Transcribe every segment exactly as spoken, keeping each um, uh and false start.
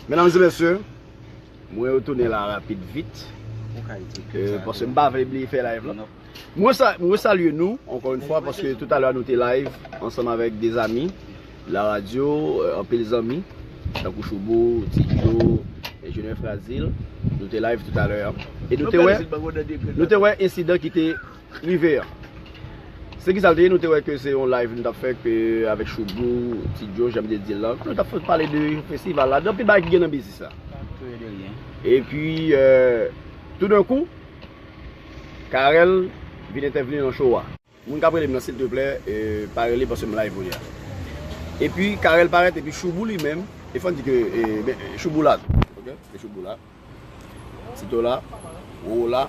Medam e mesye, mwen retounen la rapid vit. Ou ka retire kèk sa. Paske m pa vle bliye fè live la. Mwen sa, mwen salye nou, ankò yon fwa, paske toutalè nou te live ansanm avèk de zanmi, la radyo, euh, anpil zanmi, tankou Choubou, Ti Djo, Enjenyè Frazil, nou te live toutalè. E nou te wè, nou te wè ensidan ki te rive an. Se ki sa l te ye, nou te wè ke se yon live nou t ap fè ke avèk Choubou, Ti Djo, jan m te di l lan. Nou t ap fè pale de festival la, de anpil bagay ki gen nan biznis la. Epi, euh, toudenkou, Carel vin entèvni nan show a. Moun k ap rele m nan, silteplè, eh, pa rele paske m live kounye a. Epi Carel parèt, epi Choubou li menm, e fò n di ke, eh, ben, Choubou la tou, ok? Se Choubou la. Tito la, Roro la.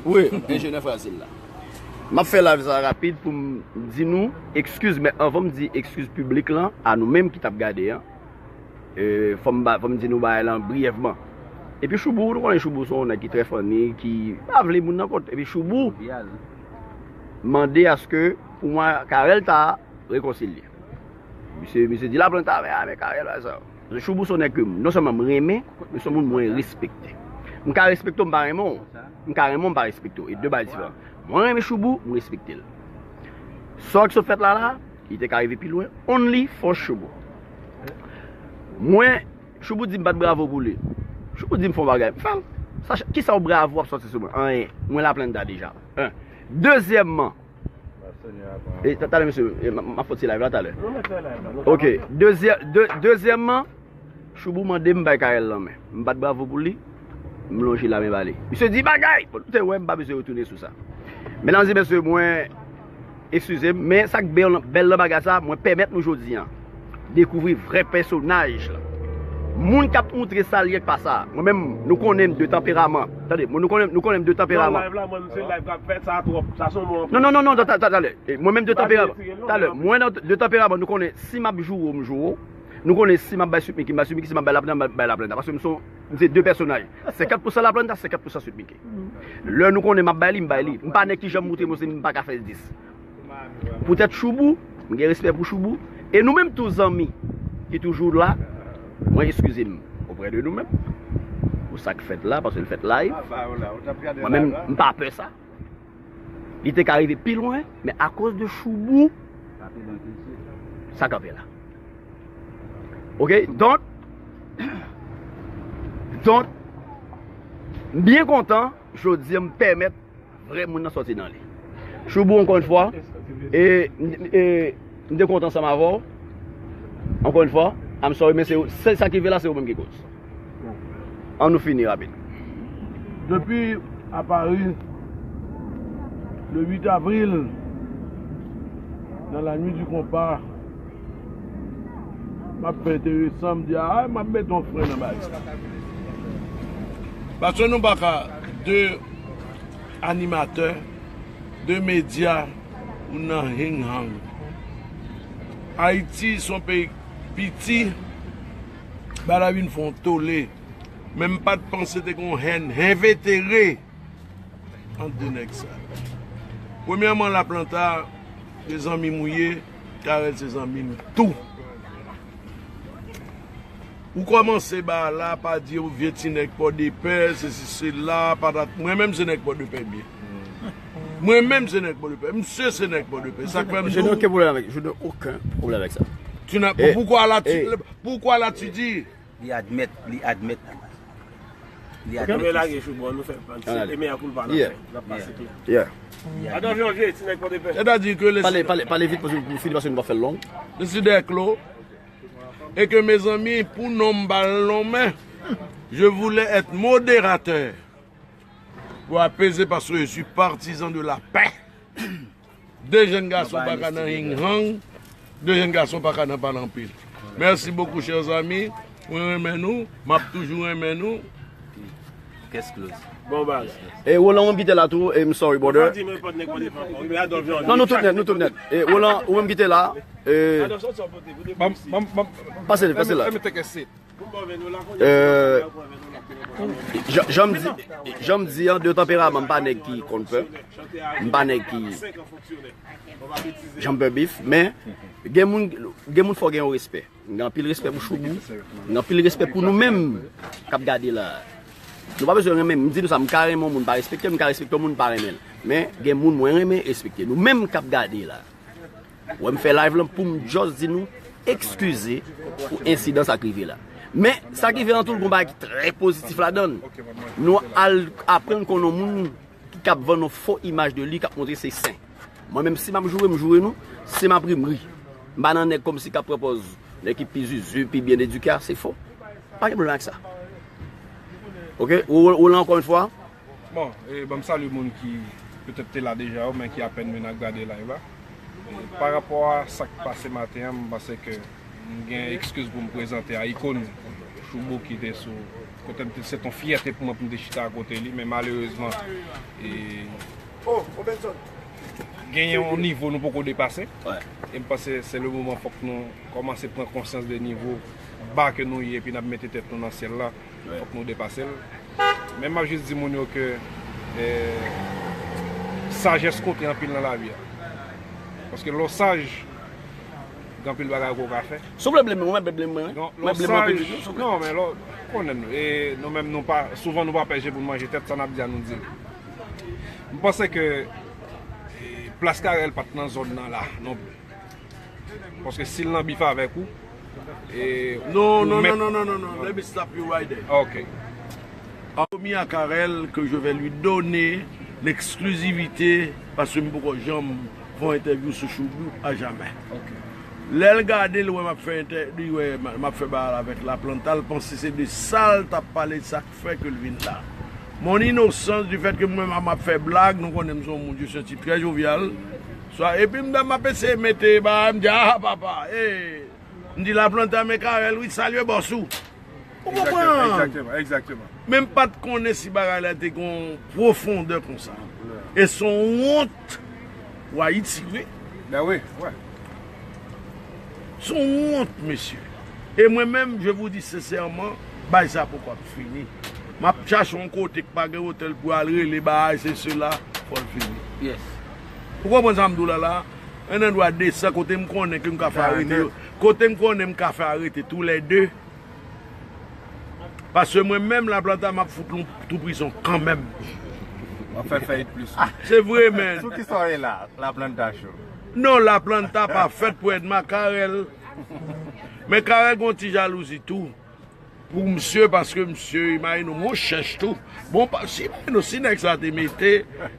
Wi, Enjenyè Frazil la. M ap fè live sa rapid pou m di nou ekskiz, men anvan m di ekskiz piblik lan, a nou menm ki t ap gade an, eh, fò m ba, fò m di nou bagay lan briyèvman. Epi Choubou, nou konnen Choubou se yon nèg ki trè funny, ki pa vle moun nan kont. Epi Choubou mande aske pou mwen Carel ta rekonsilye. Misye, misye di Laplanta, men, ah, men Carel, sa. Choubou se yon nèg ke m, non sèlman m renmen, men se yon moun mwen respekte. M ka respekte w, m pa renmen w. M ka renmen w, m pa respekte w. E de bagay diferan. Mwen renmen Choubou, m respekte l. Sa ki sot fèt la la, li te ka rive pi lwen, only for Choubou. Mwen, Choubou di m bat bravo pou li. Choubou di m fè yon bagay, m fè l. Sa, kisa w bravo ap sòti sou mwen? Anyen. Mwen Laplanta deja. En. Dezyèmman, E, ta-, talè, mesye, e, m, m ap fè ti live la talè. Ok. Dezyè-, de-, dezyèmman, Choubou mande m bay Carel lanmen. M bat bravo pou li, m lonje lamen ba li. Misye di bagay! Bon, nou te wè, m pa bezwen retounen sou sa. Medam e mesye, mwen, eskize m, men sa k bèl, bèl nan bagay sa, mwen pèmèt nou jodi an dekouvri vrè pèsonaj la. Moun k ap moutre sa l ye k pa sa. Mwen menm, nou konnen m de tanperaman. Tande, nou konnen, nou konnen m de tanperaman. Non, live la, mwen, se live k ap fèt, sa twòp. Sa se yon bon. Non, non, non, non, ta-, ta-, talè. E mwen menm de tanperaman. Talè, mwen nan, de tanperaman, nou konnen si m ap joure w, m joure w. Nou konnen si m ap bay Sweet Micky, m bay Sweet Micky, si m ap bay Laplanta, m bay Laplanta. Paske m se, m se de pèsonaj. Senkant pousan Laplanta, senkant pousan Sweet Micky. Lè nou konnen m ap bay li, m bay li. M pa nèg ki janm moutre m se m pa ka fè dis. Poutèt Choubou, m gen respè pou Choubou. E nou menm tou zanmi ki toujou la, mwen eskize m oprè de nou menm pou sa k fèt la, paske l fèt live. Mwen menm, m pa pè sa. Li te ka rive pi lwen, men akoz de Choubou, sa kanpe la. Ok, donk, donk, m byen kontan, jodi an m pèmèt vrè moun nan sòti nan li. Choubou, ankò yon fwa, e, e, m te kontan ansanm avè w. Ankò yon fwa, I'm sorry, men se, se sa ki rive la, se ou menm ki koz. An nou fini rapid. Depi a Paris, le huit avril, dans la nuit du compas, m ap fè enteresan, m di, ah, m ap mete yon fren nan bagay. Paske nou pa ka de animatè, de medya, ou nan hing hang. Ayiti se yon peyi piti, bagay la vin fè yon tole. Men m pa t panse te gen yon hèn envetere ant de nèg sa. Premyèman, Laplanta, se zanmi m ou ye, Carel se zanmi m tou. Ou kòmanse ba la pa di ou vye ti nèg Pòdepè, sesi sela, patat. Mwen menm se nèg Pòdepè byen. Mwen menm se nèg Pòdepè. Misye se nèg Pòdepè. Sa k fè m di w. Je n'ai aucun problème avec, je n'ai aucun problème avec ça. Tu n'as, eh, pourquoi là, tu, eh, pourquoi là, tu dis? Li admèt, li admèt. Li admèt. Lage Choubou, nou fè, se mea culpa n ap fè, n ap pase klè. Yeah. Adan janvye, ti nèg Pòdepè. Sètadi ke le. Pale, pale, pale vit pou, pou fini paske nou pa fè l long. Deside klo. E ke, mezanmi, pou non m ba l non men, je voulais être modérateur pour apaiser parce que je suis partisan de la paix. De jèn gason pa ka nan hing hang, de jèn gason pa ka nan pale anpil. Merci beaucoup, chers amis. Mwen renmen nou, m ap toujou renmen nou. Case closed. Bon bagay. E Roland, ou menm kite la tou, e m sorry, brother. Ou pa di mwen pa t nèg Pòdepè ankò. Wi, men Adolphe Jean. Non, nou tout nèt, nou tout nèt. E Roland, ou menm kite la, e Adolphe, sòti yon kote, pou depoze. Pase, pase la. Let me take a seat. Euh, jan, jan m di, jan m di an, de tanperaman, m pa nèg ki konn pè. M pa nèg ki janm pè bif, men gen moun, gen moun fò gen yon respè. M gen anpil respè pou Choubou. M gen anpil respè pou nou menm k ap gade la. Nou pa bezwen renmen m. M di nou sa, m ka renmen yon moun pa respekte l, m ka respekte yon moun pa renmen l. Men gen moun mwen renmen respekte. Nou menm k ap gade la. Wè m fè live lan pou m just di nou eskize pou ensidan sa k rive la. Men sa k rive lan tou, l gon bagay ki trè pozitif ladan l. Nou al aprann konnen yon moun ki k ap vann yon fo imaj de li, k ap montre se sen. Mwen menm, si m ap joure, m joure nou. Si m ap ri, m ri. M pa nan nèg kòmsi k ap pran pòz nèg ki pi zuzu, pi byen edike a, se fo. Pa gen pwoblèm ak sa. Oke? Ou, ou la ankò yon fwa? Bon, e, ban m salye moun ki petèt te la deja yo, men ki apèn vin ap gade live la. E, pa rapò a sa k pase maten an, m panse ke m gen ekskiz pou m prezante a ikòn Choubou ki te sou kote m te, se t on fyète pou mwen pou m te chita akote li, men malerezman, e, gen yon nivo nou poko depase. E m panse se le moman fòk nou kòmanse pran konsyans de nivo ba ke nou ye, epi n ap mete tèt nou nan syèl la. Fòk nou depase l. Men m ap jis di moun yo ke, eh, sajès konte anpil nan lavi a. Paske lè w saj, gen anpil bagay ke w ka fè. Si w vle blame mwen, mwen blame mwen, wi. Mwen blame mwen piblik, wi, souple. Non, men lè w konnen nou. E nou menm, nou pa, souvan nou pa pè je pou n manje tèt, sa n ap di a, nou di l. M panse ke, eh, plas Carel pa t nan zòn nan la non plis. Paske si l nan bif avèk ou, e, non, non, non, non, non, non, non. Let me stop you right there. Ok. Promis à Carel que je vais lui donner l'exclusivité, paske m poko janm fè yon entèvyou sou Choubou a jamè. Ok. Lè l gade, l wè m ap fè entè-, li wè m, m ap fè bagay avèk Laplanta, l panse se de sa l t ap pale, sa k fè ke l vin la. Mon innocence, du fait que mwen m ap fè blag, nou konnen m se yon moun, je suis un type très jovial. Swa, epi m, m ap eseye mete bagay, m di, ah, papa, eh. M di Laplanta, men Carel, wi, salye bòs ou. Ou konprann? Egzakteman, egzakteman. Men m pa t konnen si bagay la te gon pwofondè konsa. E se yon wont pou Ayiti, wi. Ben wi, wi. Se yon wont, mesye. E mwen menm, je vous dis sincèrement, bagay sa poko ap fini. M ap chache yon kote k pa gen otèl pou al rele bagay, se sela, fò l fini. Yes. Ou konprann sa m di w la la? Yon andwa desan kote m konnen ke m ka fè arete yo. Kote m konnen m ka fè arete toulède. Paske mwen menm, Laplanta, m ap fout nou tou prizon kanmenm. W ap fè fèyit plis. Se vre, men. Sou ki sa w ye la, Laplanta Show? Non, Laplanta pa fèt pou Edma Carel. Men Carel gon ti jalouzi tou. Pou misye, paske misye, imajine w, m on chèch tou. Bon, pa, si, imajine w, si nèg sa te mete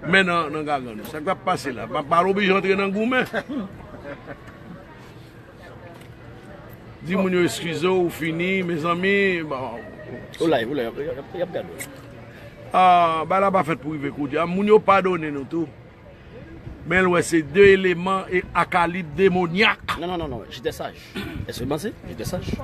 men nan, nan gagann ou, sa k t ap pase la? M ap pa oblije antre nan goumen. Di moun yo eskize w, ou fini, mezanmi, bon. Ou live, ou live, y ap, y ap gade w. Ah, bagay la pa fèt pou rive kounye a. Moun yo padone nou tou. Men l wè se de eleman e a kalib demonyak. Non, non, non, non, j'étais sage. Èske w panse? J'étais sage.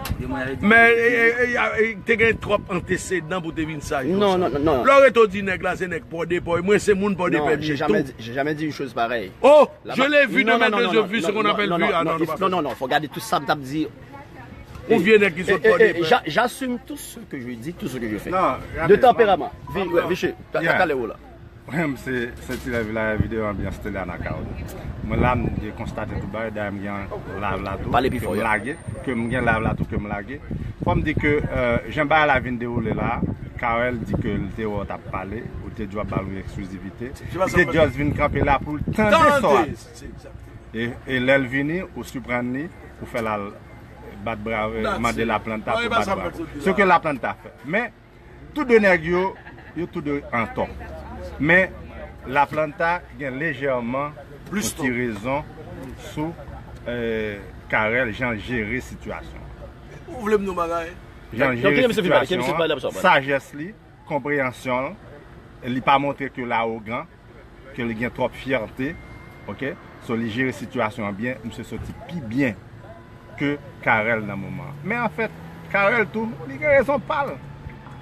Men, e, e, e, e, te gen twòp antesedan pou te vin saj konsa. Non, non, non, non. Lè w rete w di nèg la se nèg Pòdepè, mwen se moun Pòdepè m ye tou. Non, j'ai jamais dit, j'ai jamais dit une chose pareille. Oh, je l'ai vu de mes deux yeux, vu ce qu'on appelle vu. Ah, non, non, non, non, fò gade tout sa m t ap di. Ou vye nèg ki sot Pòdepè. J'assume tout ce que je dis, tout ce que je fais. De tanperaman. Viche, talè ou la. Mwen menm se, se ti lè vilaj videyo anbyans tele anakawon. Mwen la, m te konstate tout bagay, dayè m gen live la tou ke m lage, ke m gen live la tou ke m lage. Fò m di ke, euh, jan bagay la vin dewoule la, Carel di ke l te wè w t ap pale, ou te di w ap ba l yon eksklizivite. Li te just vin kanpe la pou l tande sa w ap di. E, e lè l vini, ou siprann li, ou fè l al bat bravo, mande Laplanta pou bat bravo. Se ke Laplanta fè. Men, tou de nèg yo, yo tou de antò. Men, Laplanta gen lejèman yon ti rezon sou, eh, Carel, jan l jere sitiyasyon. Ou vle m di yon bagay? Jan l jere sitiyasyon an, sajès li, konpreyansyon l, li pa montre ke l awogan, ke li gen twòp fyète, oke? So, li jere sitiyasyon an byen, misye soti pi byen ke Carel nan moman an. Men anfèt, Carel tou, li gen rezon pa l.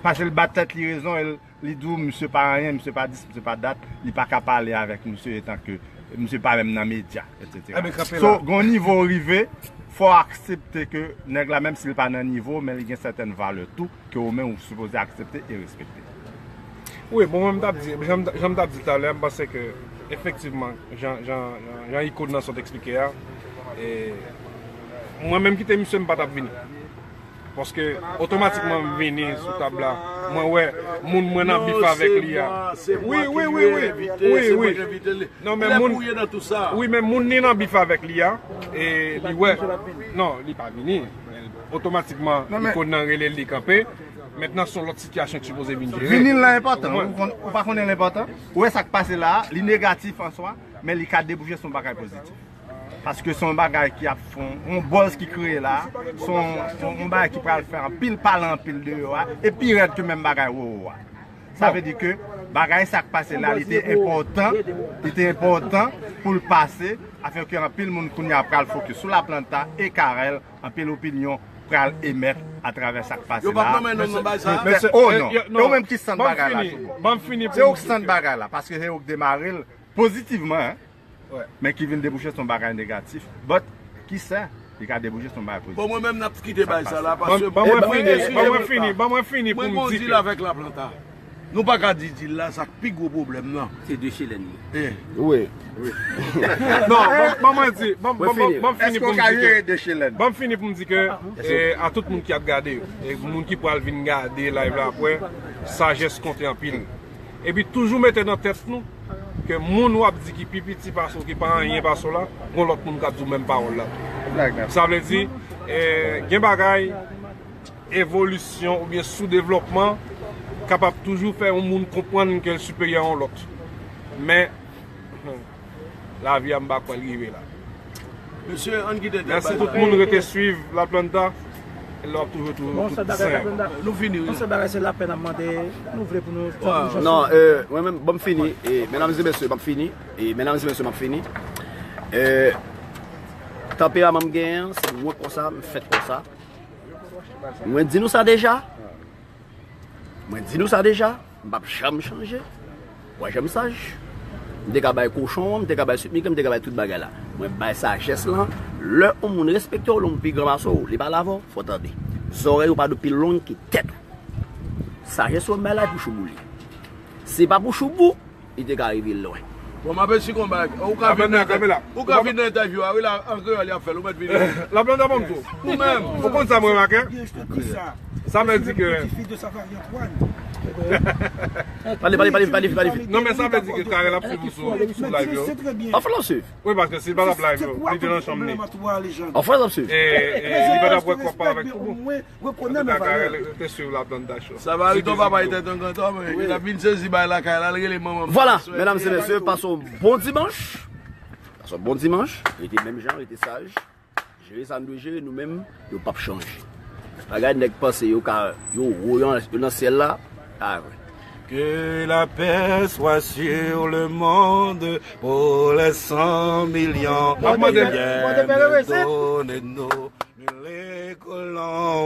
Paske l ba tèt li rezon, e l, li di w misye pa anyen, misye pa dis, misye pa dat, li pa ka pale avèk misye etan ke Misye pa menm nan medya, etsetera. So, gen yon nivo w rive, fò w aksepte ke nèg la, menm si l pa nan nivo w, men li gen sètèn valè tou, ke ou menm ou sipoze aksepte e respekte. Wi, bon, mwen, m t ap di, jan, jan m t ap di talè a, m panse ke, efektivman, jan, jan, jan, jan Ikon nan sot eksplike a, e, mwen menm kite misye, m pa t ap vini. Paske otomatikman m vini sou tab la, mwen wè moun mwen nan bif avèk li a. Wi, wi, wi, wi. Wi, wi. Non, men moun, wi, men moun ni nan bif avèk li a, e li wè. Non, li pa vini. Otomatikman, Ikon nan rele l, li kanpe. Mentnan, se yon lòt sitiyasyon ki sipoze vin jere. Vini l la enpòtan. Ou konn, ou pa konnen l enpòtan. Ou wè sa k pase la a, li negatif an swa, men li ka debouche sou yon bagay pozitif. Paske se yon bagay ki ap fè yon, yon buzz ki kreye la, se yon, yon, yon bagay ki pral fè anpil pale anpil deyò a, e pi rèd ke menm bagay Roro a. Sa vle di ke bagay sa k pase la, li te enpòtan, li te enpòtan pou l pase, afin ke anpil moun kounye a pral fokis sou Laplanta e Carel, anpil opinyon pral emèt atravè sa k pase la. Yo p ap nonmen nonm nan bay sa. Mesye, oh non. E ou menm ki sant bagay la, Choubo. Se ou k sant bagay la, paske se ou k demare l pozitivman, en. Men ki vin debouche sou yon bagay negatif. But, ki sa? Li ka debouche sou yon bagay pozitif. Bon, mwen menm, n ap kite bay sa la, paske ban mwen fini, ban mwen fini, ban mwen fini pou m di ke mwen gen yon dil avèk Laplanta. Nou pa ka di dil la, sa k pi gwo pwoblèm nan. Se de chelèn yo. Wi. Non, ban, ban mwen di, ban, ban, ban, ban m fini pou m di ke, ban m fini pou m di ke, e, a tout moun ki ap gade yo, e moun ki pral vin gade live la apre, sajès konte anpil. Epi toujou mete nan tèt nou ke moun w ap di ki pi piti pase w, ki pa anyen pase w la, gon lòt moun k ap di w menm pawòl la tou. Sa vle di, eh, gen bagay, evolisyon oubyen soudevlòpman kapab toujou fè yon moun konprann ke l siperyè a yon lòt. Men, lavi a, m pa kwè l rive la. Mesye, ann kite tèt bay sa. Mèsi tout moun rete swiv Laplanta. Lè w ap toujou, toujou tout sen. Nou fini, wi. Bon, se bagay se lapè n ap mande, nou vle pou nou. Non, euh, mwen menm, ban m fini. E, medam e mesye, m ap fini. E, medam e mesye, m ap fini. Euh, tanperaman m genyen an, se mwen konsa, m fèt konsa. Mwen di nou sa deja. Mwen di nou sa deja, m p ap janm chanje. Ou pa janm saj. M te ka bay kochon an, m te ka bay swit mikan, m te ka bay tout bagay la. Mwen bay sajès lan, lè yon moun respekte w, lè yon moun pi gran pase w, li pale avè w, fò w tande. Zòrèy ou pa dwe pi long ke tèt ou. Sajès ou m bay la pou Choubou li. Se pa pou Choubou, li te ka rive lwen. Bon, m apechi konba. Ou ka vin nan entèvyou a, wi, la, an kreyòl, y ap fè l, ou mèt vini. Laplanta ban m tou. Ou menm. Ou konn sa mwen remake? Sa vle di ke... Pale, pale, pale, pale, pale. Non, men sa vle di ke Carel ap swiv ou sou, sou live yo. Anfen, l ap swiv. Wi, paske si l pa t ap live yo, li te nan chanm li. Anfen, l ap swiv. E, e, li pa t ap wè kòb pa avèk Choubou. Rekonèt mwen valè. Te swiv Laplanta Show. Sa va, Riton papa, li tèt an grantan, men li t ap vin sezi bay lakay la, l rele manman m. Vwala, medam e mesye, pase yon bon dimanch. Pase yon bon dimanch. Rete menm jan, rete saj. Jere sa n dwe jere, nou menm, nou p ap chanje. Pa gade nèg panse yo ka, yo wo, yo nan syèl la. Ah, vre. Que la paix soit sur le monde pour les cent millions. Mwen mande, mwen mande pè revesit.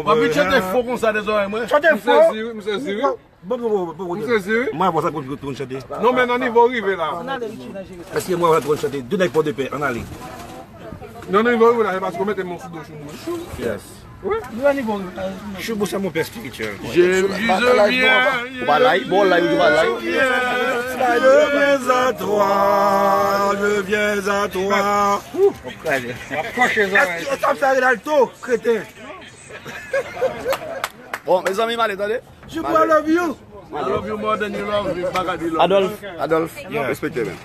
Mwen vin chante fo konsa de zòrèy mwen. Chante fo. M sezi wi, m sezi wi. M sezi wi. Mwen apre sa pou, pou, pou chante. Non, men nan nivo w rive la. Èske mwen apre pou chante? De nèg Pòdepè, ann ale. Nan nivo w rive la, se paske w mete men sou do Choubou. Yes. Wi. Choubou, c'est mon père spirituel. Je, je viens, je viens, je viens à toi, je viens à toi. Ap kòche zòrèy. Èske w t ap fè Renaldo, kreten? Bon, mezanmi, m ale, tande. Choubou, I love you. I love you more than you love me. Adolphe, Adolphe, respekte, men.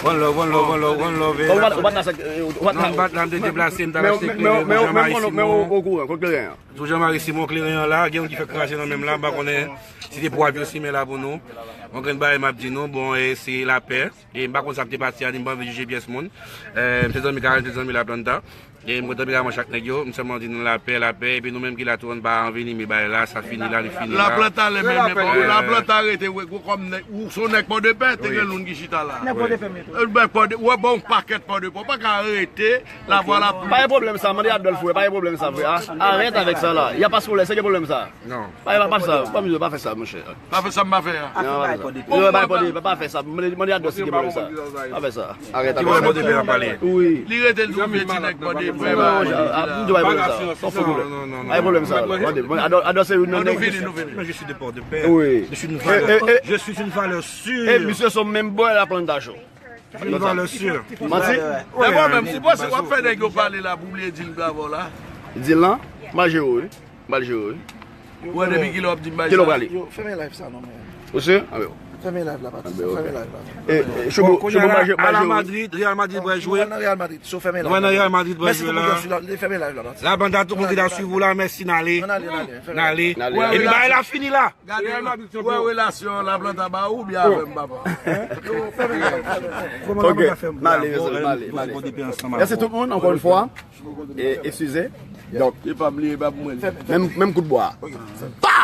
One love, one love, one love, one love. Ou pa, ou pa nan sa, ou pa nan. Non, m pa t la, m te deplase, m t al achte kleren pou Jean Marie Simon. Men ou okouran, kot kleren an? Sou Jean Marie Simon, kleren an la, gen youn ki fèk krache nan men m la, m pa konnen si se pou avyon simen la pou nou. Yon grenn bagay m ap di nou, bon, e se lapè. E m pa konn sa k te pase a, ni m pa anvi jije pyès moun. E, m se zanmi Carel, m se zanmi Laplanta. E m kontan byen avans ak nèg yo, m sèlman di nou lapè, lapè, epi nou menm ki la tou, ann pa anvenime bagay la, sa fini la, li fini la. Laplanta, lè menm, Laplanta rete, wè, gwo kòm nèg, ou se yon nèg Pòdepè, te gen loun ki chita la. Nèg Pòdepè, men tou. Nèg Pòdepè, wè, bon, pakèt Pòdepè, ou pa ka rete, la vwa la. Pa gen pwoblèm sa, mande Adolphe, wè, pa gen pwoblèm sa, frè, a. Arèt avèk sa la. Y a pa sou lè, se gen pwoblèm sa. Non. Pa, pa, pa sa, pa, pa fè sa, monchè. Pa fè sa m pa fè a. Non, pa fè sa. Non, pa, pa, pa fè sa. Mande, mande Adolphe si gen pwoblèm sa. Pa fè sa. Arèt avèk sa. Wi. Li rete l tou vye ti nèg Pòdepè. Non, a, a, m di pa gen pwoblèm sa. Fò fò pwoblèm. Pa gen pwoblèm sa. Mande, mande Adolphe, Adolphe se youn nan nèg. Mais je suis de Port-de-paix. Je suis une valeur sûre. E misye se menm bò la plantasyon. Je suis une valeur sûre. Manti? Dèfwa menm, si w ap fè nèg yo pale la pou bliye di l bravo la. Di l lan, m al jere w, wi. M al jere w, wi. Ou wè depi kilè w ap di m bay sa? Kilè w prale? Yo, fèmen live sa non men. Ou si? A yo. Fèmen live la pati. Fèmen live la. E, e, Choubo, Choubo m al jere w, wi. Real Madrid bral jwe la. Nou wè nan Real Madrid. So fèmen live. Nou wè nan Real Madrid bral jwe la. Fèmen live la pati. La banda tout moun ki ta swiv ou la, mèsi, n ale. N ale, n ale. N ale. Epi bagay la fini la. Gade, ou wè relasyon Laplanta ba ou oubyen avè m, papa? Ok, n ale, n ale, n ale. Mèsi tout moun, ankò yon fwa. E, eskize. Donk, e pa bliye, e pa pou mwen. Menm, menm kout bwa. Pa